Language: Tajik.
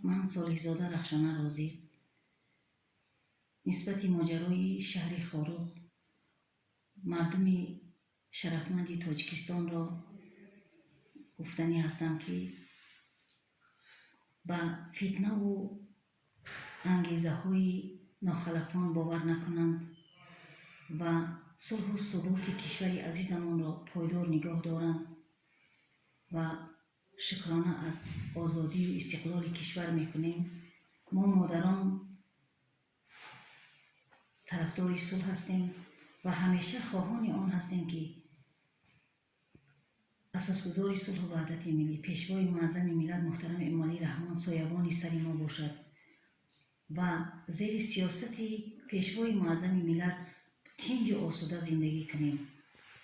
Ман, Солиҳзода Рахшона Розиқ, нисбати моҷарои шаҳри Хоруғ мардуми шарафманди Тоҷикистонро гуфтанӣ ҳастам, ки ба фитнаву ангезаҳои нохалафон бовар накунанд ва сулҳу суботи кишвари азизамонро пойдор нигоҳ доранд ва шукрона аз озодию истиқлоли кишвар мекунем. Мо, модарон, тарафдори сулҳ ҳастем ва ҳамеша хоҳони он ҳастем, ки асосгузори сулҳу ваҳдати миллӣ, Пешвои муаззами миллат муҳтарам Эмомалӣ Раҳмон соябони сари мо бошад ва зери сиёсати Пешвои муаззами миллат тинҷу осуда зиндагӣ кунем.